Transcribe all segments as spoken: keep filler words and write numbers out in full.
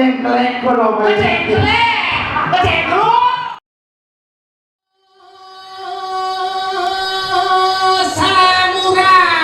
Kecengklek kalau main. Kecengklek, kecengklek. Samurai.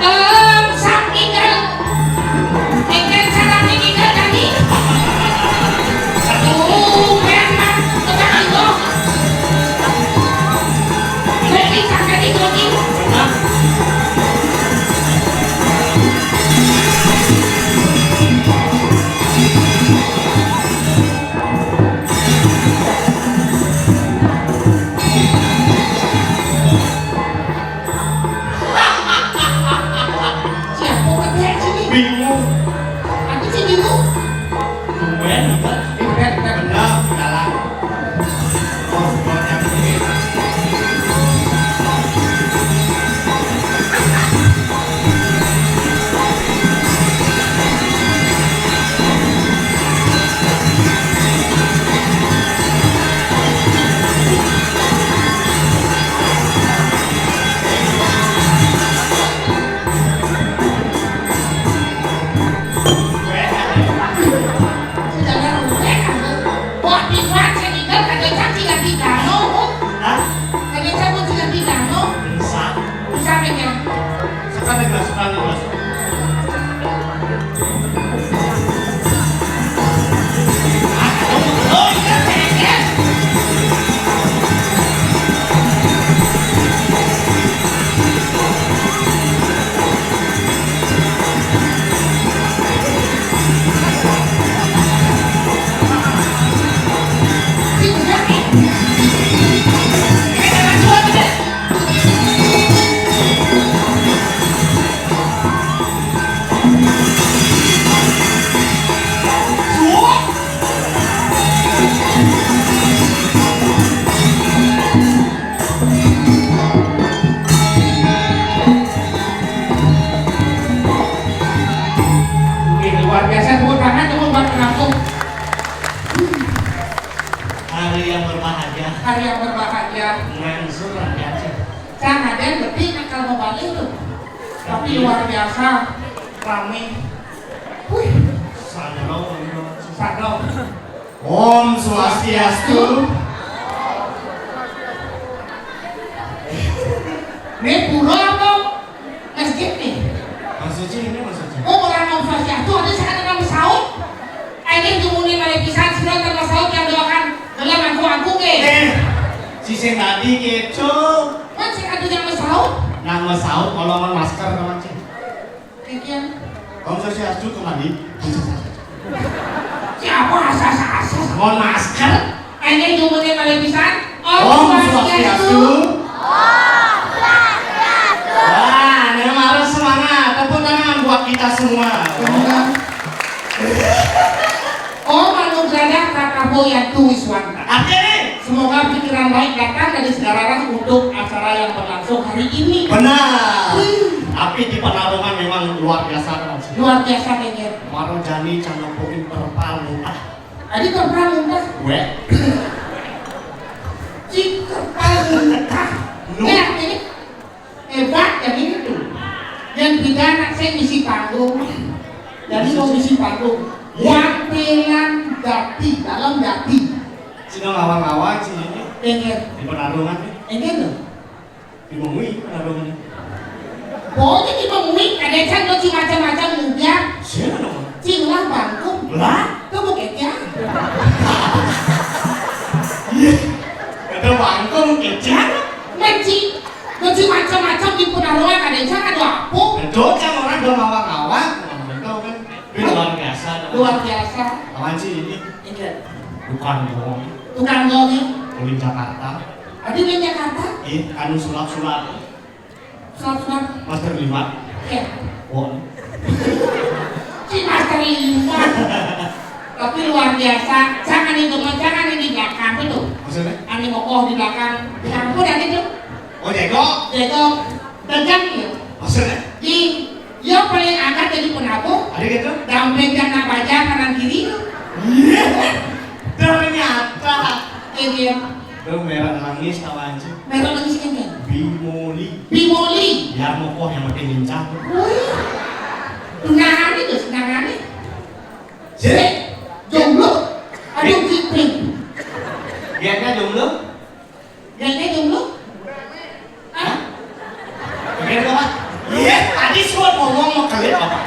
Em, sak inggal. Inggal carane inggal tadi. Aduh, berat, Mas. Tebak itu. Jadi, sak tadi, Mas. Siapa kedek sini? Bingung. Aku sih bingung. Tumben, Mbak. Ini berat, berat. Benar, jalan. Oh, banyak ini. Hah? Bisa. Bisa, Bang, ya? Suka, Bang, suka, Bang. Oke, luar biasa, tepuk tangan dulu buat penampung. Hari yang berbahagia. Hari yang berbahagia. Ngangsur rakyat sih. Cang Aden berarti akal mau balik tuh. Tapi luar biasa, rame. Wih. Sadro, sadro. Om Swastiastu. Ini pura apa masjid nih? Maksudnya ini maksudnya. Oh, orang Om Swastiastu, ada sekarang nama saut. Aja jumuni malih pisan, sira tambah saut yang doakan. Dalam aku-aku ke. Eh, si sing tadi keco. Kan sing adu yang masaut. Nang masaut, kalau masker, teman sih. Kikian. Om Swastiastu kembali. Siapa asas-asas? Mohon masker. Ini jumuni malih pisan. Om Swastiastu. Wah, ini harus semangat. Tepuk tangan buat kita semua. Om Anugrah Kakapo Yantu Wiswanta. Artinya nih, semoga pikiran baik datang dari segala arah untuk acara yang berlangsung hari ini. Benar. Wih. Tapi di Penarungan memang luar biasa, Mas. Luar biasa kayaknya. Marojani cang nepukin terpal muntah. Adi terpal muntah. Weh. Cik terpal muntah. Lu. Enak ini. Hebat yang ini tuh. Yang beda anak saya ngisi panggung. Jadi mau ngisi panggung. Yang pelan jati, dalam jati. Sino ngawang-ngawang sih ini. Enggak. Di Penarungan nih. Enggak loh. Di Bengwi Penarungan nih. Pokoknya di Bengwi, ada yang lo macam-macam muda. Siapa dong? Cing lah bangkung. Lah? Tuh bukitnya. Iya. Ada bangkung kecil. Luar biasa. Luar biasa. Lawan si ini. Iya. Tukang gong. Tukang gong ya. Ulin Jakarta. Tadi ulin Jakarta? Iya, anu sulap-sulap. Sulap-sulap. Master lima. Iya. Wah. Si Master lima. Tapi luar biasa. Jangan itu mah, jangan ini belakang itu. Maksudnya? Anu kokoh di belakang. Di kampung ada itu. Oh, jago. Jago. Dagang ya. Maksudnya? Di, ya paling angkat jadi penabuh. Ada gitu? Dampeng jana baja kanan kiri. Iya. Ternyata. Iya, iya. Lu merah nangis tahu anjing. Merah nangis ini. Bimoli. Bimoli. Ya mau kok yang pakai lincah. Wih. Tunangan itu, tunangan itu. Sini. Jomblo. Aduh, Jipri. Lihatnya jomblo. Lihatnya jomblo. Hah? Bener apa? Iya, tadi suruh ngomong mau kalian apa?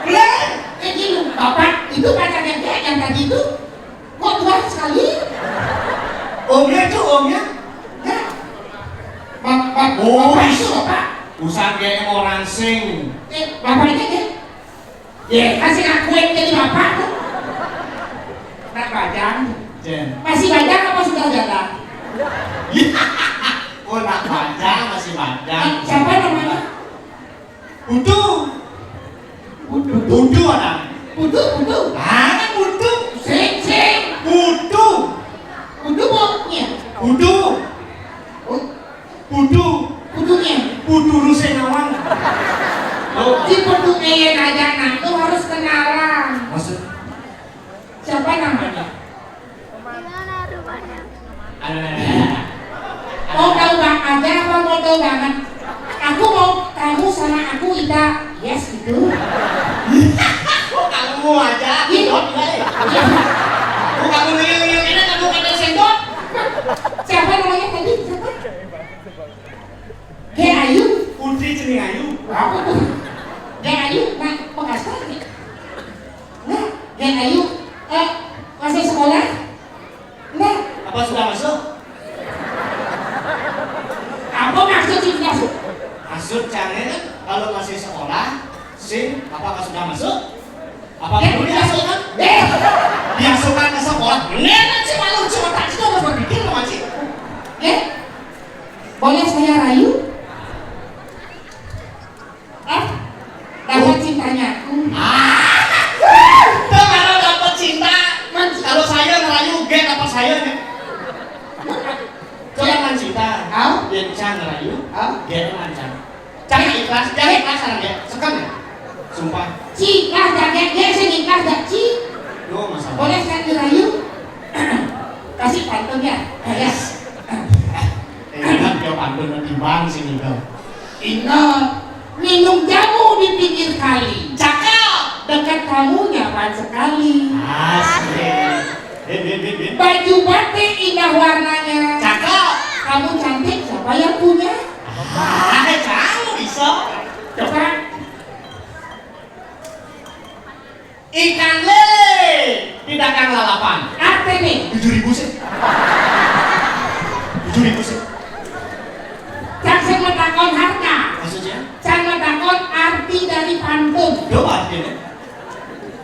Lah, eh, gini, Bapak, itu pacarnya dia yang tadi itu. Kok tua sekali? Omnya itu, omnya? Ya. Bap-, bap-, Oh, Bapak itu, Bapak. Usah kayak orang sing. Eh, bapaknya dia? Ya, masih ngakuin jadi bapak tuh. Nak bajang. Jen. Masih bajang apa sudah jalan? Oh, nak bajang, masih bajang. Siapa namanya? Putu. Putu. Putu ada. Putu, Putu. Mana Putu? Sing, sing. Putu. Putu pokoknya. Putu. Oh. Putu. Putunya. Putu Rusenawang. Oh. Di Putu Eyen aja, nah, tuh harus kenalan. Maksud? Siapa namanya? Gimana rumahnya? Ada, ada, ada. Mau tahu bang aja apa mau tahu banget? Aku mau kamu sama aku Ita. Yes gitu. Kok kamu aja? Iya. Dot, iya, eh. Kok kamu nengil-nengil ini, kamu kata sendok? Siapa namanya tadi? Siapa? Ge Ayu. Putri Cening Ayu. Apa tuh? Ge Ayu, nah, Bekasi. Nah, Ge Ayu, eh, masih sekolah? Nah. Apa sudah masuk? Apa maksud sudah masuk? Maksud cangnya kan kalau masih sekolah, sing, apakah sudah masuk? Apa eh, perlu dimasukkan? Eh. Dimasukkan ke sekolah? Bener kan sih, malu cuma tak itu harus berpikir loh, Maci. Eh, boleh saya rayu? Ah, dapat cintanya aku. Ah, tuh kalau dapat cinta, man, kalau saya ngerayu, gak dapat saya nih. Coba kan cinta, ah? Dia bisa ngerayu, ah? Gak lancar. Jangan ikhlas, jangan ikhlas sekarang ya, sekarang ya. Sumpah. Ci, lah jaga dia sih ikhlas gak Ci? Yo, masalah. Boleh saya ngerayu? Kasih pantun ya, yes. Eh, enak ya pantun di bang sini tuh. Ingat, minum jamu di pinggir kali. Cakep. Dekat kamu nyaman sekali. Asik. Bin, bin, bin, bin. Baju batik indah warnanya. Cakep. Kamu cantik, siapa yang punya? Ah, kamu bisa. Coba. Ikan lele di dagang lalapan. Artinya? Tujuh ribu sih. Tujuh ribu sih. Cang sing matakon harga. Maksudnya? Cang matakon arti dari pantun. Coba artinya.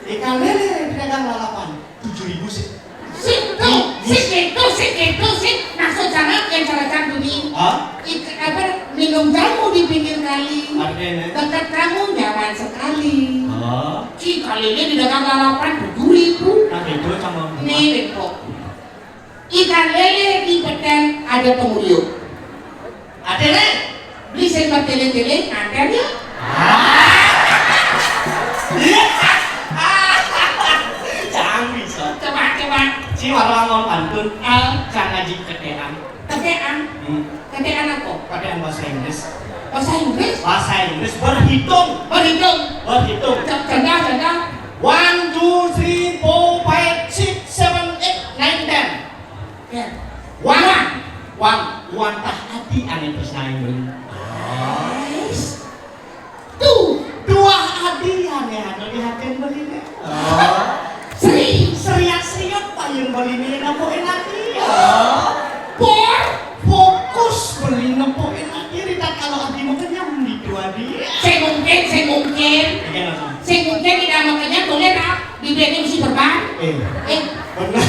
Ikan lele di dagang lalapan. Tujuh ribu sih. Situ, situ, situ, sih. Maksud sana yang cara cang dulu. Hah? Ik-, apa, minum jamu di pinggir kali. Artinya? Dekat kamu nyaman sekali. Oh. Ci, kali ini di dagang lalapan tujuh ribu. Nah, itu sama. Nih, Beko. Ikan lele di peteng ada penguyu. Ada, Nek? Beli sing bertele-tele, nganter ya? Ah. Iya. Cang bisa. Coba, coba. Si warang pantun. Ah. Cang ngaji ketean. Ketean? Hmm. Ketean apa? Ketean bahasa Inggris. Bahasa Inggris? Bahasa Inggris berhitung. Berhitung. Berhitung. Contoh, contoh. One, two, three, four, five, six, seven, eight, nine, ten. Ya. Wan, wan, wan tah adi ane tresna aing beli. Nice. Tuh, dua adi ane anu dihakeun beli mah. Oh. Seri. Seriak-seriak payun beli mah nempo enak dia. Por. Fokus beli nempo enak dia. Rita kalau adi mah kenyang di dua dia. Sing mungkin, sing mungkin. Iya, langsung. Sing mungkin tidak mau kenyang, boleh Bibirnya mesti berban. Eh, eh, benar.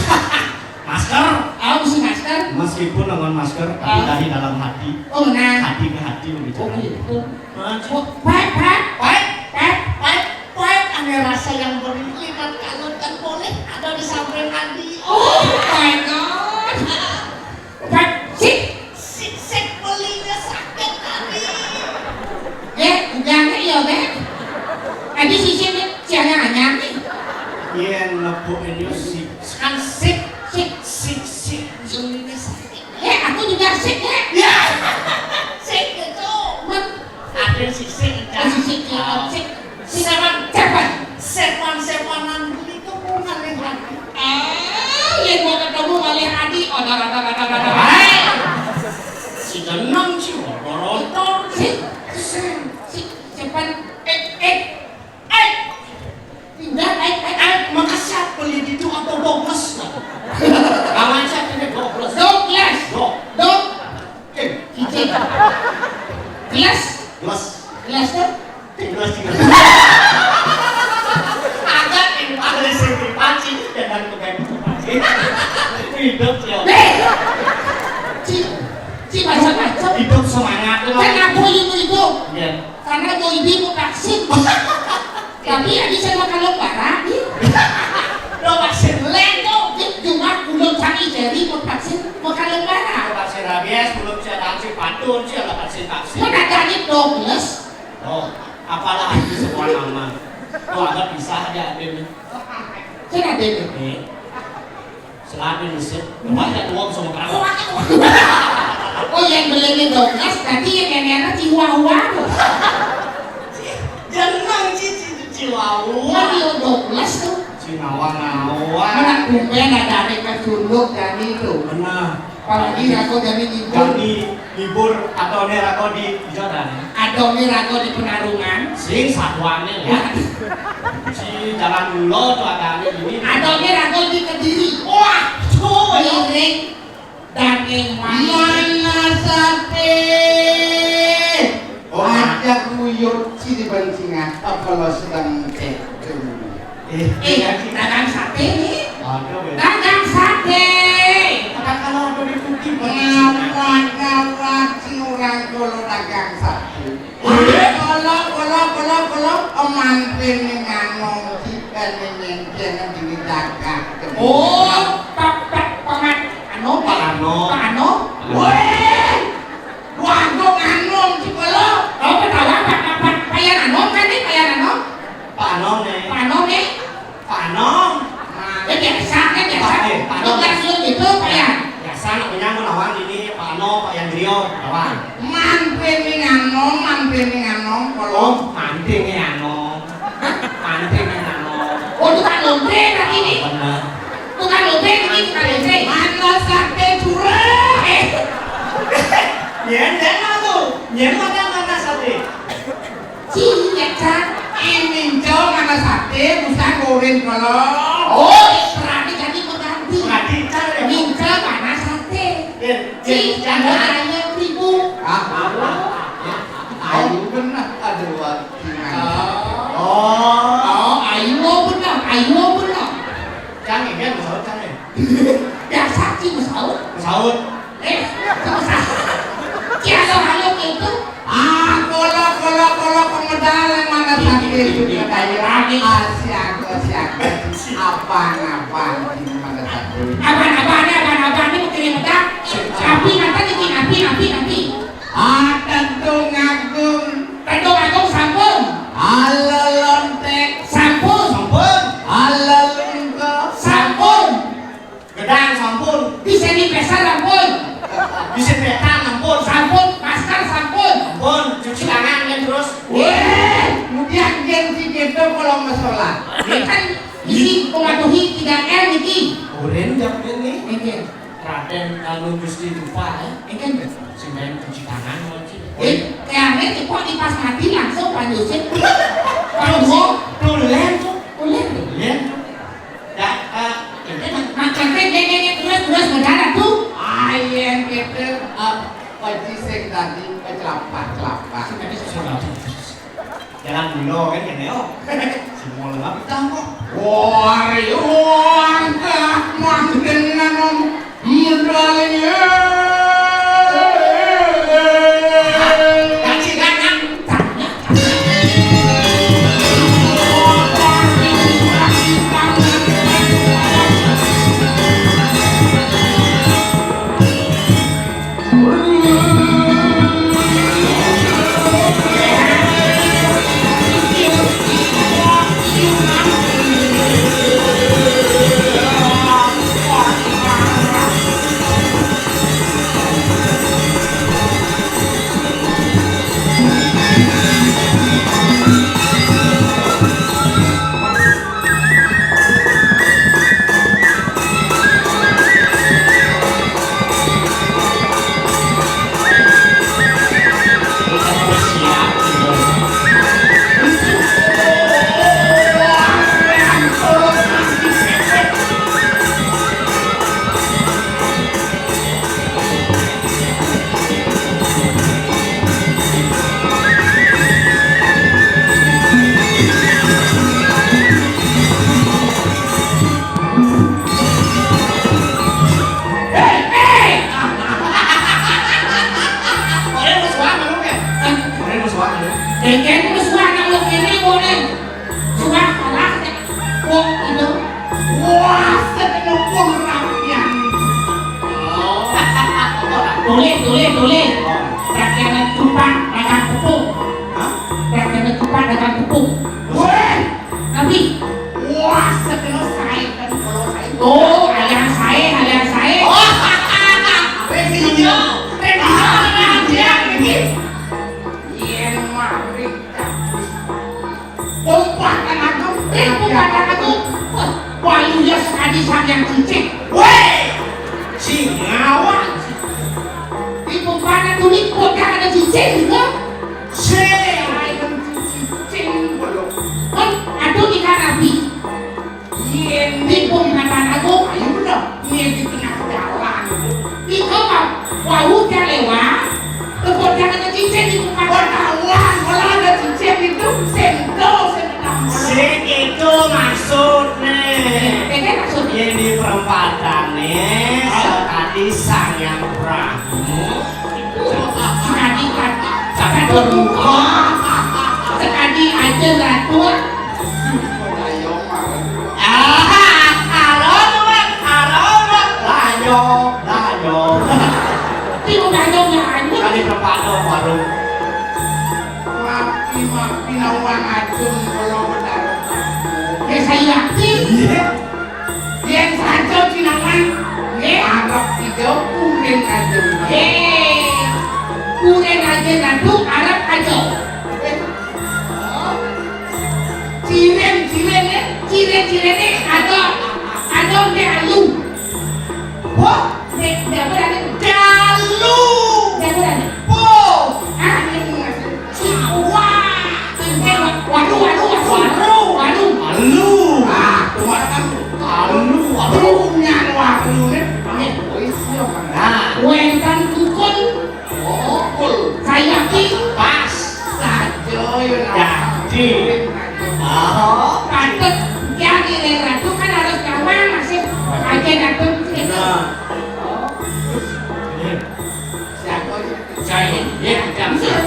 Masker. Oh, mesti masker. Meskipun dengan masker, tapi dari dalam hati. Oh, nah. Hati ke hati berbicara. Oh, gitu. Nah, oh, pet, pet, pet, pet, pet, pet. Ada rasa yang berlipat kalau kan boleh ada di samping Adi. Oh my God. Pet, sik. Sik, sik, belinya sakit tadi. Ya, jangan ya, Beb. Tadi sisik, Beb, jangan anyang nih. Iya, nepuk ini sik. Kan sik, sik, sik, sik. Belinya sakit. Ya, aku juga sik, ya. Ya. Sik itu. Men- Ada sisik. Oh, sisik, ya, sik. Sepan, sepan. Sepan-sepanan beli itu mau ngalih lagi. Ah, yang mau ketemu ngalih Adi. Odor, odor, odor, odor. Hai. Si jeneng, si odor, odor. Si, si, si, sepan. Eh, eh, eh. Pindah, eh, eh, eh. Maka siapa yang itu atau Douglas? Kawan siapa ini Douglas? Douglas. Dok. Dok. Eh, cicing. Gelas. Gelas. Gelas tuh. Gelas, gelas. Agak ini ada sing dipaci, jangan pegang dipaci. Hidup ya. Eh, ci, ci macam-macam. Hidup semangat tuh. Kan aku itu itu. Iya. Karena mau ini mau vaksin. Tapi ya bisa makan lo barang nih. Lo vaksin lain tuh. Cuma belum cari jadi mau vaksin makan lo barang. Vaksin rabies belum, saya vaksin patun, saya vaksin vaksin. Mana dari Douglas? Oh, apalah itu semua nama. Lo agak bisa aja ada nih. Saya ada nih. Nih. Selain musik, banyak uang sama kamu. Oh, yang beli ini Douglas, tadi yang nenek Chihuahua tuh. Jeneng cici itu Chihuahua. Mario Douglas tuh. Cinawa-nawa. Mana tumben ada aneh ke Sunduk dan itu. Benar. Apalagi aku jadi ibu. Jadi Libur atau nih rago di Jodan. Atau nih rago di Penarungan. Sing saduane ya. Si jalan dulu tuh ada ini. Atau nih rago di Kediri. Wah, cuy. Miring dan yang mana sate? Oh, ada kuyup ciri bancingan. Apa lo sedang teh? Eh, eh, dagang sate nih. Ada, weh. Dagang sate. Ada kalau ada di putih, ngawak-ngawak si orang kalau dagang sate. Eh? Kalau, kalau, kalau, kalau, eman pening anong, jika nenek jangan diri dagang. Oh, pak, pak, paman, anu, Pak Ano. Pak Ano. Weh! Waduh, anom, si Kolo. Kau ketawa, Pak, Pak, Pak, Payan Anom kan nih, Payan Anom? Pak Anom nih. Pak Anom nih. Pak Anom. Nah, ya biasa, kan biasa. Pak, eh, Pak Anom. Tugas lu gitu, Payan. Biasa, nak punya mau lawan ini, Pak Anom, Payan Griot, lawan. Mantu ini nganom, mantu ini nganom, Kolo. Oh, mantu ini nganom. Mantu ini nganom. Oh, tukang lonte berarti ini. Benar. Tukang lonte ini, tukang lonte. Mana sate curah? Eh. Yen, yen tuh. Yen mana, mana sate? Cing, ya, Cang. Ini, Cong, mana sate, bisa goreng kalau. Oh, berarti jadi pengganti. Pengganti, Cang, ya? Minta mana sate? Yen, yen, Cing, Cang, ada ya? Ayam ribu. Ah, ah, ah. Ayu benar, aduh, aduh. Oh. Oh, ayu benar, ayu benar. Cang, ya, Cang, Cang, ya? Dasar cing saut. Saut. Eh, saut. Cing halo-halo gitu. Ah, kola, kola, kola, pemodal yang mana sakit itu kayu rame. Ah, siaga, siaga. Apa, apa, di mana sakit? Apa, apa, ini, apa, apa, ini mungkin yang bedak. Tapi nanti, nanti, nanti, nanti. Ah, tentu ngagung. Tentu ngagung sampun. Ala lontek. Sampun. Sampun. Ala lungke. Sampun. Gedang sampun. Bisa dipesan sampun. Bisa petan sampun. Sampun, masker sampun. Sampun, cuci tangan kan terus. Weh, kemudian ganti gitu kalau masalah. Ini kan isi mematuhi tiga M iki. Oren jawabnya nih. Oke. Raden anu Gusti Dupa, ya. Ini kan sing main cuci tangan, mau cuci. Eh, kayak aneh sih, kok di pas mati langsung Pak Yusuf. Pak Yusuf. Tulen tuh. Tulen tuh. Tulen tuh. Ya, eh, ini kan. Makan teh, teh, teh, teh, terus, terus, mendadak tuh. Ayen gitu, eh, Pak Cisek tadi, eh, celapa, celapa. Jalan dulu kan, ya, Neo. Semua lengkap kita, kok. Waryo angkah mangden nanom medalnya. Kok rene suara lu, Ken? Kok rene suara lu? Dengken suara lu kene, boleh. Suara kalah, kok itu. Wah, sekenepung rakyat. Oh. Tulis, tulis, tulis. Rakyat tumpang, rakyat tepung. Hah? Rakyat tumpang, rakyat tepung. Weh! Tapi, wah, sekilo sae kan kalau sae. Oh, alian sae, alian sae. Oh, apa sih, Jo? Rek, bisa, Jen, ini. Yen mari. Umpatan aku, rek, umpatan aku. Wah, walu ya sekali sang yang cicing. Weh! Singawa. Di umpatan tulik, kok ada cicing juga? Sing, ayo, cicing, belum. Kan, aduh, ikan api. Yen di pungkatan aku, ayo bener. Yen di tengah jalan. Di kamar, wau udah lewat. Kebodangan cincin di pungkatan. Wah, kawan, kalau ada cincin itu, sendo, sendo. Sing itu maksudnya. Itu maksudnya. Yen di perempatan nih, tadi sang yang perahu. Sekali kan, catur muka. Sekali aja ratu. Ah, aro, aro, aro, layo, layo. Ti udah nyong nyanyi. Kali tempat lo baru. Mapi, mapi, nawang acun, kalau benar. Ya, saya yakin. Iya. Yen saja cinangan, nggih. Arep ijo kuring aja. Nggih. Kuring aja nantu arep aja. Eh. Ciren, ciren, eh. Ciren, ciren, eh. Ada, ada, nggih, alu. Wah, nggih, nggih, berani. Dalu. Nggih, berani. Po. Ah, ini masih. Wah, waduh, waduh, waduh, waduh, waduh. Alu. Ah, kemana kan? Alu, waduh. Nyan waduh, nih. Nah. Wénten dukun. Oh, kul. Saya ki. Pas. Saja, ya, nah. Jadi. Oh. Patut, ya, ini ratu kan harus gampang, masih aja ratu. Nah. Siapa ya? Saya, ya, tidak.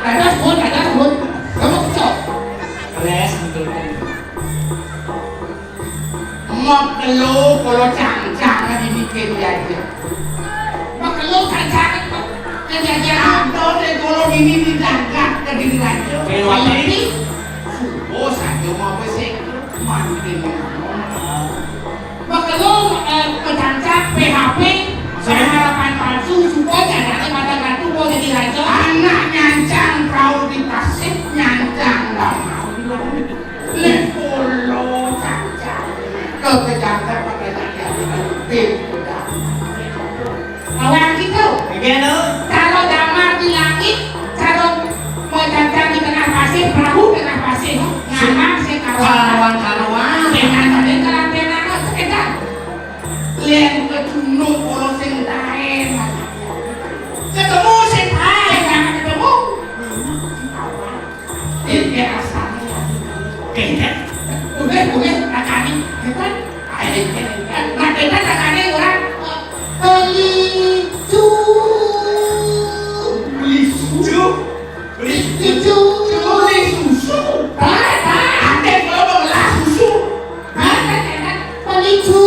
Ada pun, ada pun. Kamu kocok. Beres, betul. Makelo kula cangcang dibikin jajan. Makelo cangcang ke jajan. Atau deh kalau ini didagat ke diri raja. Melewati. Subuh saja mau besek. Mantin. Makelo, eh, pecangcang P H P. Saya harapan palsu, subuh jajan mata kartu mau jadi raja. Anak nyancang perahu di pasir, nyancang damai. Lek kula cacah. Kekejangan pada cacah. Lawan gitu. Nggih, lho. Kalau damar di langit, kalau mau cacah di tengah pasir, perahu tengah pasir. Ngamar sih kalau karuan-karuan. Dengan ada kalau Nah, kita tangannya orang beli cu. Beli susu. Beli susu. Beli susu. Dah, dah. Ada kalau mau belah susu. Dah, dah, dah, dah. Beli cu.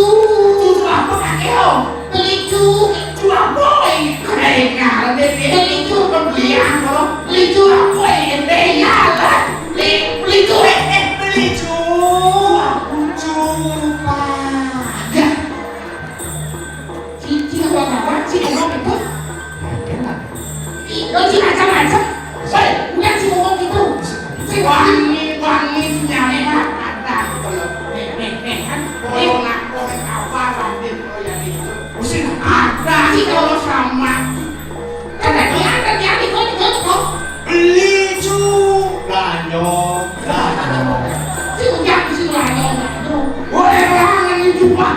Susu apa pakai, oh? Beli cu. Cu apa ini? Keren, ya. Beli cu. Pembelian, oh. Beli cu apa ini? Beli, beli cu. Eh, eh, beli cu. Cu lupa. Ya. Cici apa kabar? Cici apa itu? Lo ci macam-macam. Hei, udah ci ngomong gitu. Ci wangi, wangi nyari mah ada gitu loh. Nih, nih, nih kan. Kalau nak, kalau apa, Raden, oh ya gitu. Mesti ada sih kalau sama. Kan ada, ada, ada, ada, ada, ada. Beli cu. Lanyo. Lanyo. Sing ujang sing lanyo. Boleh langan ini cuma.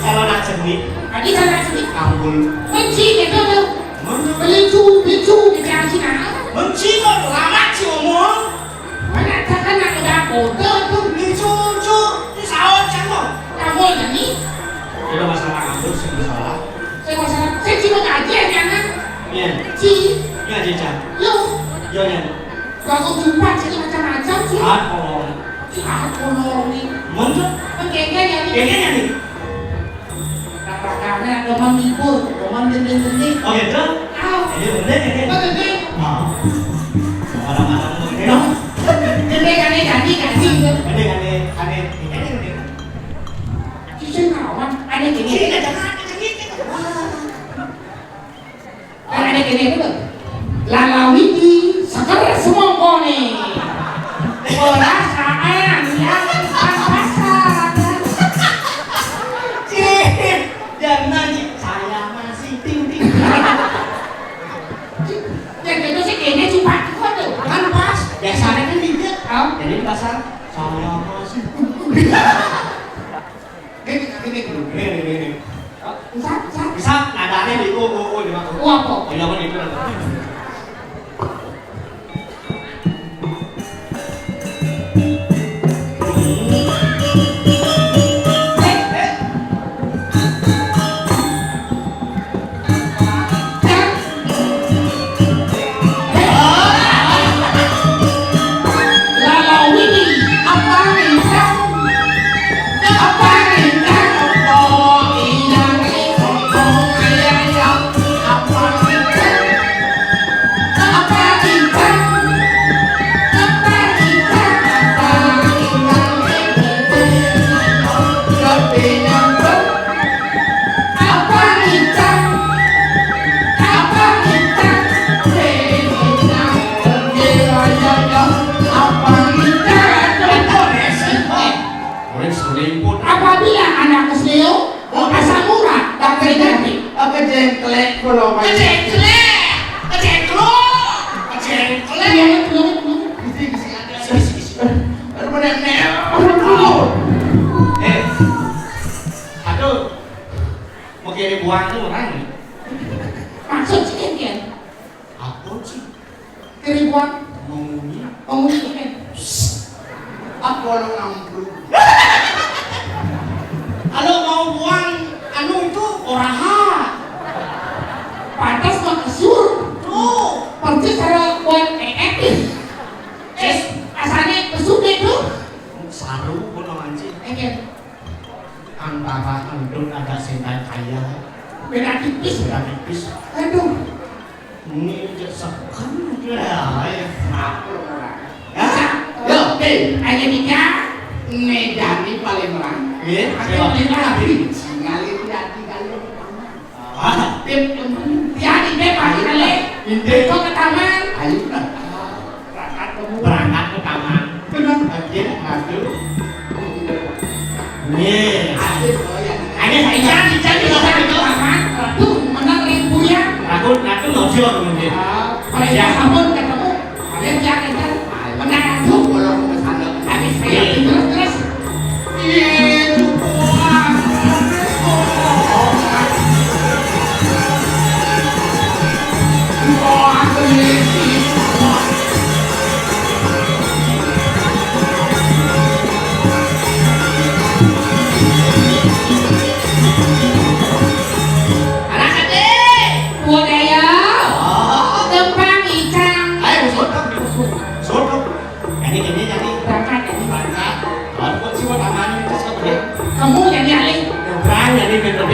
Kalau nak sedih, tadi kalau nak sedih, ampun. Benci gitu tuh. Mana? Belicu, belicu, gitu yang Cina. Benci kok lama sih ngomong. Mana takkan nak udah kode tuh. Belicu, cu, ini sahur kan lo. Kamu ini? Kita masalah kampus, sih masalah. Saya masalah, saya cuma ngaji ya, jangan. Iya. Ci. Ngaji, Cak. Yo. Yo, ya. Gua kok jumpa sih macam-macam sih. Ah, tolong. Ci, ah, tolong nih. Mun tuh? Kan kayaknya ya nih. Kayaknya ya nih. Kata-katanya ada menghibur, ada mendendeng-dendeng. Oh, gitu? Tahu. Iya, bener, ya, ya. Bener, bener. Ah. Orang-orang bener. Bener, aneh, ganti, ganti. Bener, aneh, aneh. Ini, ini, ini. Sing naon? Anu gini. Sing ada, ada gini. Wah. Kan anu gini dulu. Lalawiti seger semongkone. Perasaan yang pas-pasan. Cih, jangan nanya, saya masih ting-ting. Yang itu sih kayaknya cuma itu tuh. Kan pas, biasanya kan dia. Oh. Jadi pasang, saya masih. Gini, gini, gini, gini, gini. Bisa, bisa. Bisa, nadanya di o, o, o, di mana? O apa? Oh, iya, mana itu? Apabila anak kecil, oh, asam urat, bakteri ganti. Kejengklek, kalau main. Kejengklek, kejengklok, kejengklek. Iya, iya, iya, iya. Isi, isi, ada, isi, isi. Aduh, bener, nih. Aduh. Eh, aduh. Mau kirim buang tuh orang nih. Maksud sih, Ken? Apa sih? Keribuan. Ngomongnya. Ngomongnya, Ken. Apa lo ngamplung? Kalau mau buang anu itu oraha. Pantas mah kesur. Tuh. Persis cara buat E F. Eh, asalnya kesur deh tuh. Saru pun anjing. Eh, Ken. Antara endut ada sing kaya. Beda tipis. Beda tipis. Aduh. Ini aja seken. Ya, ya. Hah? Yo, oke. Ayo nikah. Medani paling merah. Iya, aku siapa? Paling merah. Singalin jadi kalau. Ah, tim temen. Ya, di dia paling kali. Inde. Kok ke taman? Ayo, nah. Berangkat ke taman. Benar. Oke, aduh. Nih. Aduh, oh ya. Ada saya jangan dicari orang itu. Taman, Ya, ampun, ketemu. Kalian jangan kan? Benar, tuh, kalau mau ke sana. Habis saya terus-terus. Iya, itu, wah. Wah, ini. Anak ade. Budaya. Oh. Gempang icang. Ayo, sodok, sodok. Jadi, jadi, jadi. Berangkat, jadi. Berangkat. Lalu kok sih mau tangan ini terus kok, ya? Kamu jadi ahli. Nyebrang, jadi, gitu.